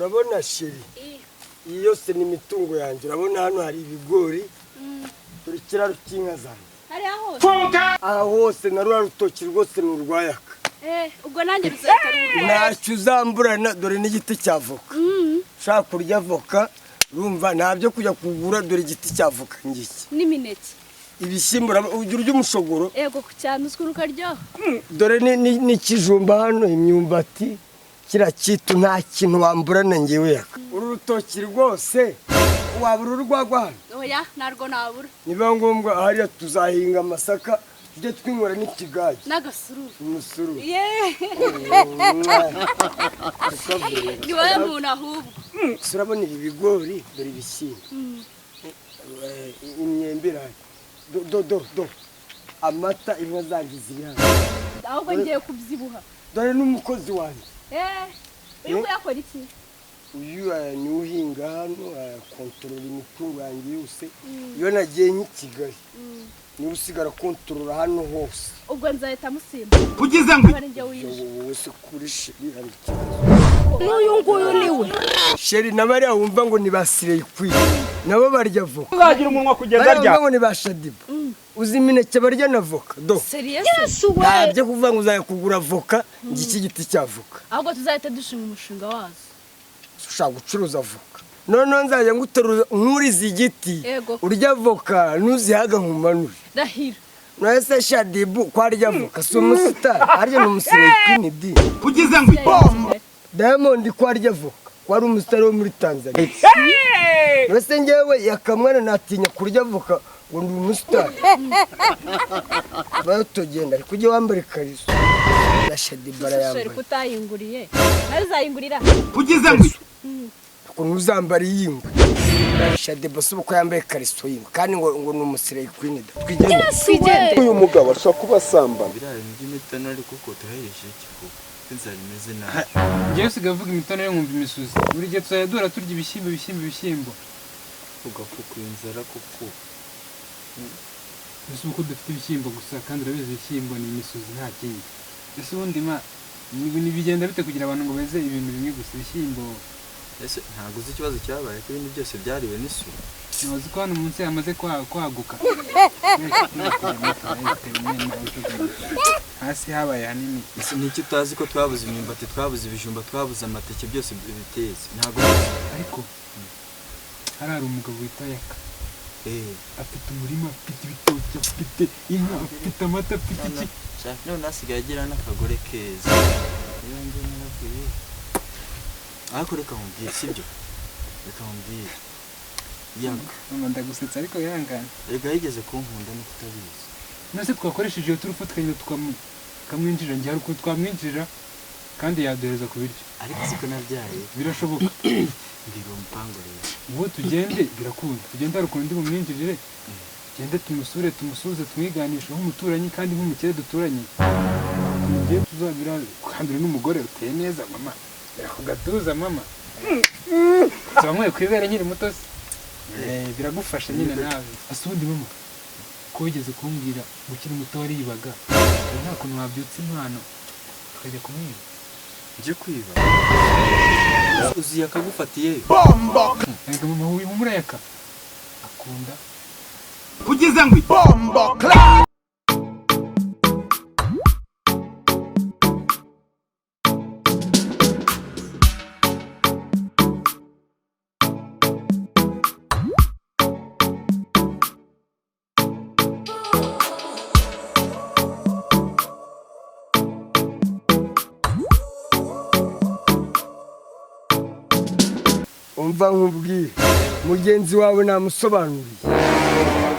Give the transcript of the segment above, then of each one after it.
Urabona chérie, iyi yose ni imitungo yanjye. Urabona hano hari ibigori, dore ikiraro cy'inka zanjye. Hariya hose? Aha hose na ruriya rutoki rwose ni urwayaka. Eh, ubwo nanjye ruzahita ruba. Ntacyo uzamburana. Dore n'igiti cya voka. Ushaka kurya voka, urumva nta byo kujya kugura. Dore igiti cya voka ngiki. N'imineke. Ibishyimbo, ujya urya umushogoro? Ego, ku cyane, uzi ukuntu karyoha. Dore n'ikijumba hano, imyumbati, kiriya kitu, nta kintu wamburana ngewe yaka. Uru rutoki rwose wabura urwagwa hano? Oya, ntarwo nabura. Niba ngombwa hariya tuzahinga amasaka, tujye twinywera n'ikigage. N'agasururu. Umusururu. Yeee, ni wowe muntu ahubwo. Gusa urabona ibi bigori, dore ibishyimbo, imyembe irahari, do do do do amata, inka zanjye ziri hano. Ahubwo ngiye kubyibuha. Dore n'umukozi wanjye. Eh, uyu nguyu akora iki? Uyu niwe uhinga hano, kontorora imitungo yanjye yose. Iyo nagiye nk'i Kigali, niwe usigara kontorora hano hose. Ubwo nzahita musimba. Ugize ngo Aba ari njye wije. Wowe se kuri chérie hari ikibazo? N'uyu nguyu niwe. Chérie, na bariya wumva ngo ni ba slay queen nabo barya voka. Uzagira umunwa kugeza Bariya rya wumva ngo ni ba Shaddyboo, uzi imineke barya na voka do? Sérieux? Yesu we! Nta byo kuvuga ngo uzajya kugura voka. Ngiki giti cya voka. Ahubwo tuzahita dushinga umushinga wazo. Ushaka gucuruza voka, noneho nzajya nguterura nkuriza igiti. Ego. Urya voka, ntuzihaga nkumanure. Rahira. None se Shaddyboo ko arya voka, si umusitari? Harya ni umu slay queen di. Ugize ngo Diamond ko arya voka, ko ari umusitari wo muri Tanzania, none se ngewe yakamwana natinya kurya voka ngo ndi umusitari? Bayo tugenda, ariko ujye wambara ikariso na Shaddyboo Sheri, arayambaye. Kutayinguriye nawe uzayingurira. Ugize ngo Ukuntu uzambara iy'ingwe? Shaddyboo si uko yambaye ikariso y'ingwe, kandi ngo ni umu slay queen da. Twigende. Yesu we! Uyu mugabo ashobora kuba asambana. Biriya bintu by'imitonore kuko turahishe iki, kuko inzara imeze nabi. Njyewe usigaye uvuga imitonore nkumva imisuzi. Buri gihe tuzajya duhora turya ibishyimbo, ibishyimbo, ibishyimbo. Ugapfuka inzara kuko. Ese uko dufite ibishyimbo gusa, kandi urabizi ibishyimbo ni imisuzi, nta kindi. Ese ubundi ma bigenda bite kugira abantu ngo beze ibintu bimwe gusa, ibishyimbo? Ese ntabwo uzi ikibazo cyabaye, ko ibindi byose byariwe n'isuri? Ntibazi ko hano munsi hamaze kwaguka, hasi habaye hanini. Ese ni iki utazi, ko twabuze imyumbati, twabuze ibijumba, twabuze amateke, byose biteze, ntabwo ubizi? Ariko hari umugabo wita Yaka. Afite umurima, afite ibitoki, afite inka, afite amata, afite iki. Shaka, none asigaye agira n'akagore keza. Niba njye naravuye, ariko reka nkubwire, sibyo? Reka nkubwire, Yaka. Mama, ndagusetsa ariko wihangane. Reka, yigeze kunkunda nuko utabizi. None twakoresheje iyo turufu tukagenda tukamwinjirira? Njye hari ukuntu twamwinjirira kandi yaduhereza ku biryo. Ariko siko nabyaye. Birashoboka. Mbwira uwo mupango rero. Ubu tugende, birakunda, tugende, hari ukuntu ndi bumwinjirire. Tugende tumusure, tumusuhuze, tumwiganishe nk'umuturanyi kandi nk'umukire duturanye. Tugiye tuzabira kandi uri n'umugore uteye neza mama, ku gatuza mama, tuba ku ibere nkiri muto se. Biragufasha nyine nawe. Ese ubundi mama, ko wigeze kumbwira ngo ukiri muto waribaga, ubu nta kuntu wabyutsa impano tukajya kumwiba? Njye kwiba? Uzi yakagufatiye? Erega mama, humura, Yaka akunda. Ugize ngo Bombo clap. Umva nkubwire, mugenzi wawe namusobanuriye,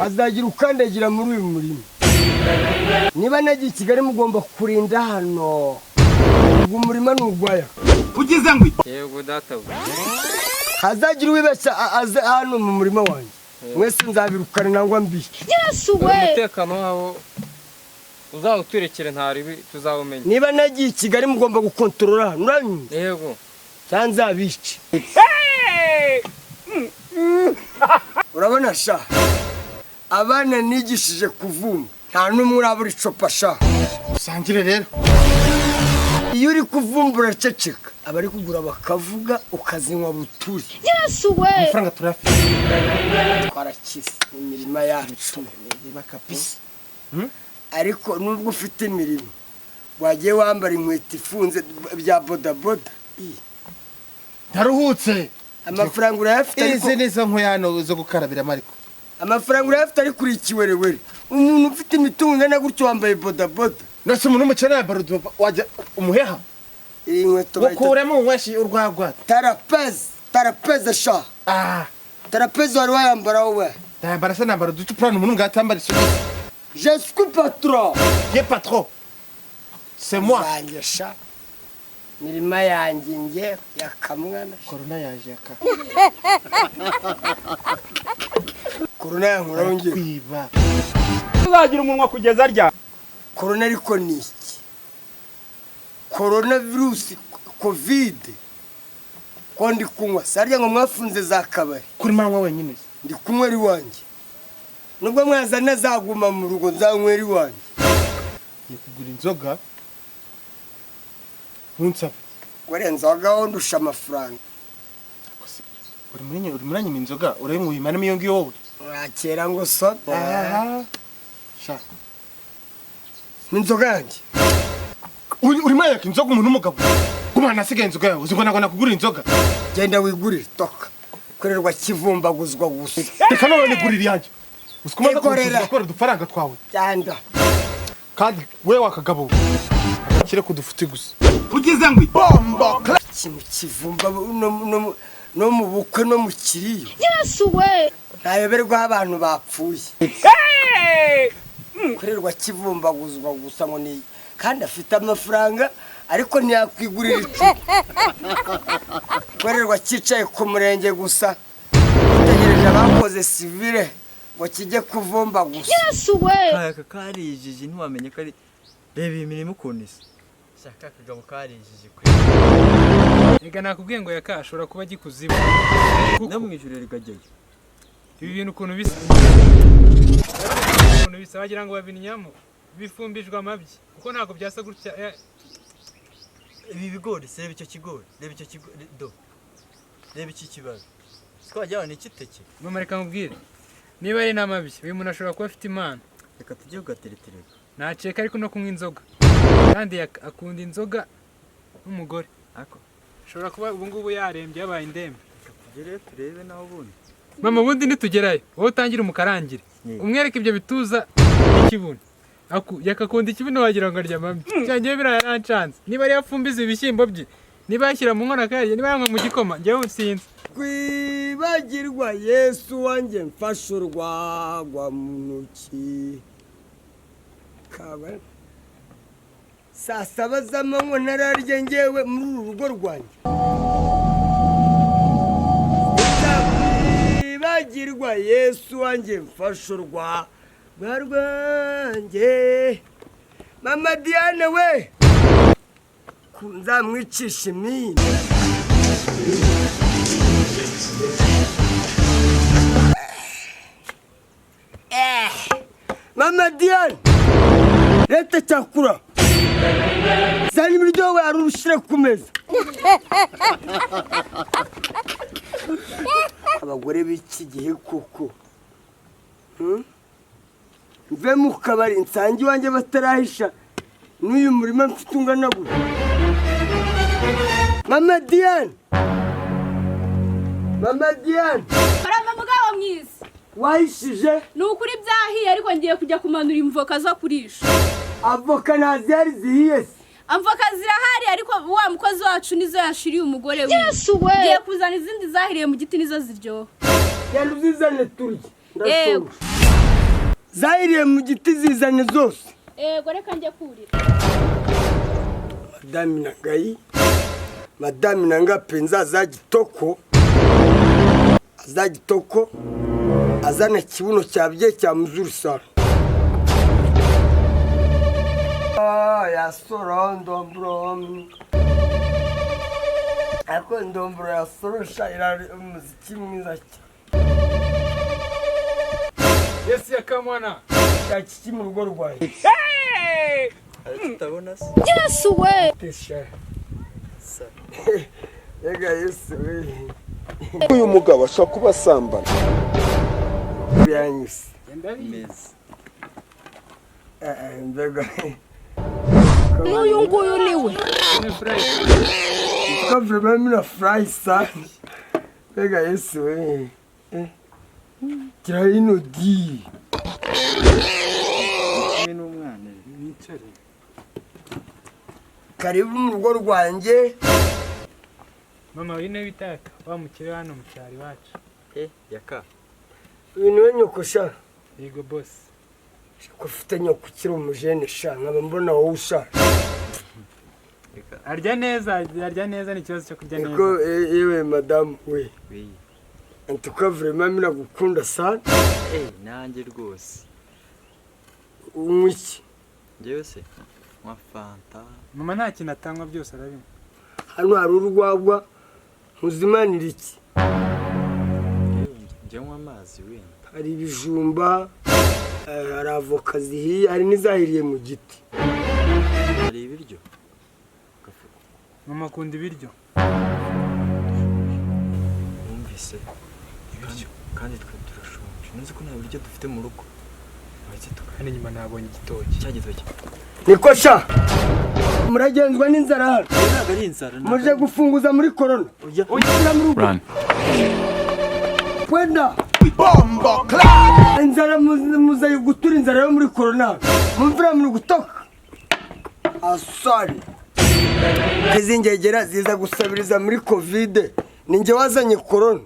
azagira ukandagira muri uyu murima. Niba nagiye i Kigali, mugomba kurinda hano. Ubwo umurima ni urwaya. Ugize ngo Yego data we. Hazagira uwibeshya aze hano mu murima wanjye, mwese nzabirukana nangwa mbice. Yesu we! Umutekano wabo uzawuturekere, nta ribi tuzawumenya. Niba nagiye i Kigali, mugomba gukontorora hano, uranyumva? Yego. Cyangwa nzabice. Urabona sha, abana nigishije kuvumba, nta n'umwe urabura icopa sha. Usangire rero. Iyo uri kuvumbura, ceceka. Abari kugura bakavuga ukazinywa buturi. Yesu we. Amafaranga turayafite. Twarakize mu mirima yacu. Imirima kabisa. Ariko nubwo ufite imirimo, wagiye wambara inkweto ifunze bya bodaboda. Ndaruhutse. Amafaranga urayafite ariko Izi nizo nkwano zo gukarabiramo ariko. Amafaranga urayafite ariko uri ikiwerewere. Umuntu ufite imitungo ingana gutyo wambaye bodaboda. Nase umuntu w'umukene yambara wajya umuheha. Iyi nkweto bayita Ukuremo unyweshi urwagwa. Tarapeze, tarapeze sha. Ah, tarapeze wari wayambara wowe? Ndayambara se nambara uducupa umuntu ngatambara isogisi. Je suis patron. Ye patron. C'est moi. Zanjye sha. Mirima yanjye nge yakamwana. Corona yaje yaka. Corona yankuraho ngiye. Kwiba. Uzagira umunwa kugeza rya. Corona ariko ni iki? Corona virusi, Covid. Ko ndi kunywa sarya ngo mwafunze za kabari. Kuri manywa wenyine. Ndi kunywa ari wanjye. Nubwo mwazana zaguma mu rugo nzanywera iwanjye. Ngiye kugura inzoga. Ntunsabe. Wari inzoga wo ndusha amafaranga. Uri muri uri muranyima inzoga urayimuhimana iyo ngiyo wowe. Mwakera ngo soda. Aha. Sha. Inzoga yanjye. Uri murayaka inzoga umuntu w'umugabo. Gumana nasigaye inzoga yawe. Uzi ngo nagona kugura inzoga. Genda wigurire toka. Korerwa kivumbaguzwa gusa. Reka none nigurire iyanjye. Uzi kumaze Ikorera. gukora udufaranga twawe. Cyanda. Kandi we wakagabo. Kire kudufuti gusa. Ugize ngo iki? Bombo clap. Ikintu kivumba no mu bukwe no mu kiriyo. Yesu we. Ntayoberwaho abantu bapfuye. Korerwa kivumbaguzwa gusa ngo ni kandi afite amafaranga ariko ntiyakwigurira icupa. Korerwa cyicaye ku murenge gusa. Utegereje abakoze sivile ngo kijye kuvumba gusa. Yesu we. Kaya karijiji ntiwamenye ko ari reba iyi mirimo ukuntu isa. Shaka akagabo karijiji kwe. Reka nakubwiye ngo yaka ashobora kuba agikuzimu. No mu ijuru rikajyayo. Ibi bintu ukuntu bisa. Ukuntu bisa wagira ngo babinyamo bifumbijwe amabyi kuko ntabwo byasa gutya. Ibi bigori se reba icyo kigori, reba icyo kigori do. Reba iki kibabi. Twajya ni ikiteke. Mama reka nkubwire. Niba ari n'amabyi uyu muntu ashobora kuba afite impano. Reka tujye kugateretereka. Naceka ariko no kunywa inzoga. Kandi akunda inzoga n'umugore. Ako. Ashobora kuba ubu ngubu yarembye yabaye indembe. Reka tugere turebe naho ubundi. Mama ubundi nitugerayo wowe utangire umukarangire. Umwereke ibyo bituza ikibuno. Yakakunda ikibuno wagira ngo arya amabyi. Cyangiye biriya yarancanze. Niba ari yafumbiza ibishyimbo bye, niba yashyira mu nkono akayarya, niba yanywa mu gikoma, njyewe sinzi. Kwibagirwa Yesu wanjye mfashe urwagwa mu ntoki. Kaba saa saba z'amanywa ntararya ngewe muri uru rugo rwanjye. Kwibagirwa Yesu wanjye mfashe urwagwa rwanjye. Mama Diane we nzamwicisha imini. Mama Diane, leta cyakura. Zana ibiryo we arushire ku meza. Abagore b'iki gihe koko. Mve mu kabari nsange iwanjye batarahisha n'uyu murima mfite ungana gutya. Mama Diane, Mama Diane. Karamba mugabo mwiza. Wahishije? Ni ukuri byahiye ariko ngiye kujya kumanura imvoka zo kurisha. Avoka ntazihari zihiye se? Amvoka zirahari ariko wa mukozi wacu nizo yashiriye umugore we. Yesu we. Ngiye kuzana izindi zahiriye mu giti nizo ziryoha. Genda uzizane turye. Yego. Zahiriye mu giti zizane zose. Yego reka njye kurira. Madame Nangayi, Madame Nanga penza azagitoko. Azagitoko. Azana kibuno cyabye cya muzuri sana. Ah, ya soro ndombro. Ako ndombro ya soro shaira umuziki mwiza cyane. Yesu yakamwana. Shaki mu rugo rwawe. Tutabona se. Yesu we. Tesha. Ega Yesu we. Uyu mugabo ashobora kuba asambana. Byanyise. Meza. Mbega. N'uyu nguyu ni we. Kwa vraiment mina fry sana. Mbega Yesu we. Kira ino di. Kumwe n'umwana. Mwicare. Karibu mu rugo rwanjye. Mama, uyu niwe bitaka wa mukire hano mu cyaro iwacu. Yaka. Uyu niwe nyoko sha. Yego boss. Ko ufite nyoko ukiri umujene sha, nkaba mbona wowe ushaje. Arya neza, arya neza, ni ikibazo cyo kurya Niko neza. yewe madamu we. Oui. En tout cas vraiment mina gukunda sana. Nanjye rwose. Unywa iki? Njyewe se nywa fanta. Mama nta kintu atanywa, byose arabinywa. Hano hari urwagwa, nkuzimanira iki? Yewe njye nywa amazi wenda. Hari ibijumba, hari avoka zihiye, hari n'izahiriye mu giti. Hari ibiryo. Mama akunda ibiryo. Wumvise ibiryo kandi twe turashonje. Nzi ko nta biryo dufite mu rugo. Hano inyuma nabonye igitoki. Cya gitoki. Niko sha. Muragenzwa n'inzara hano. Ntabwo ari inzara. Muje gufunguza muri corona. Oya. Oya mu rugo. Wenda. Bombo clap. Inzara muzaye gutura inzara yo muri corona. Mumvira muri gutoka. Asari. Izingegera ziza gusabiriza muri covid. Ninjye wazanye corona.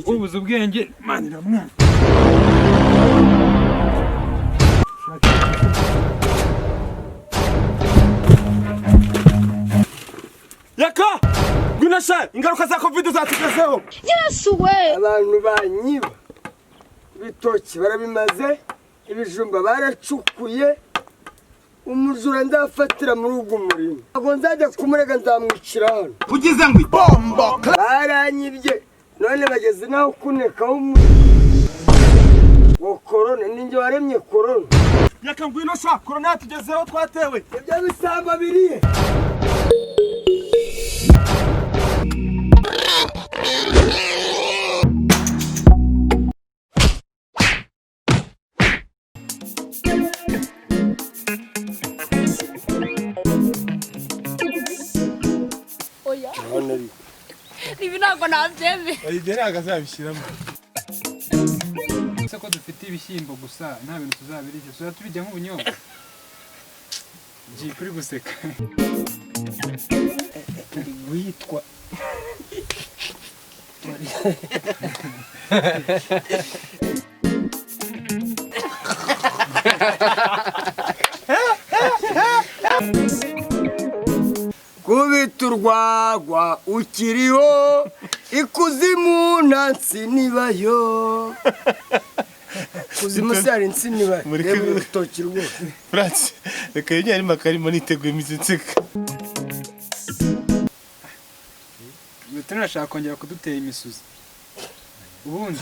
Ubuze ubwenge manira mwana. Yaka! Ngwino sha, ingaruka za covid zatugezeho. Yesu we. Abantu banyiba ibitoki barabimaze, ibijumba baracukuye. Umujura nzafatira muri ugu murima, ntabwo nzajya kumurega, nzamwicira hano. Ugize ngo Bombo clap. Baranyibye none bageze naho kunekaho ngo korona. Ninjye waremye korona. Yaka ngwino sha, corona yatugezeho twatewe. Ibyo bisamba biriye. Oya. Ibi ntabwo nabyemeye. Ibyo ntabwo azabishyiramo. Ese ko dufite ibishyimbo gusa nta bintu tuzabirya, tuzajya tubirya nk'ubunyobwa. Ngiye kuri guseka. Ndi guhitwa. Kubita urwagwa ukiriho, ikuzimu nta nsinibayo. Kuzimu se hari insinibayo? Reba urutoki rwose. France, reka yongere arimo akarimo niteguye imizi nseka. Veterineri ashaka kongera kudutera imisuzi. Ubundi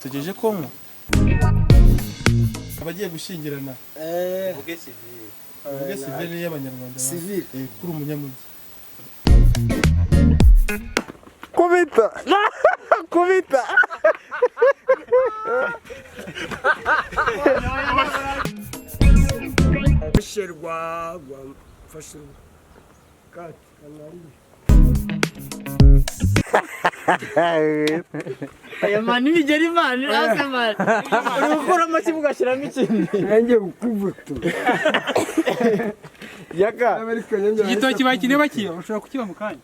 Tugeje konko. Abagiye gushyingirana. Uvuge civil. Uvuge civil y'Abanyarwanda. Civil. Kuri umunyamujyi. Kubita. Kubita. Fashe rwagwa, fashe kati kanari. Aya mani bigera imana iraza mani. Uri gukura amashyi ugashyiramo ikindi. Nanjye gukubutu. Yaka. Igitoki bakiriye bakiba, ushobora kukiba mu kanya.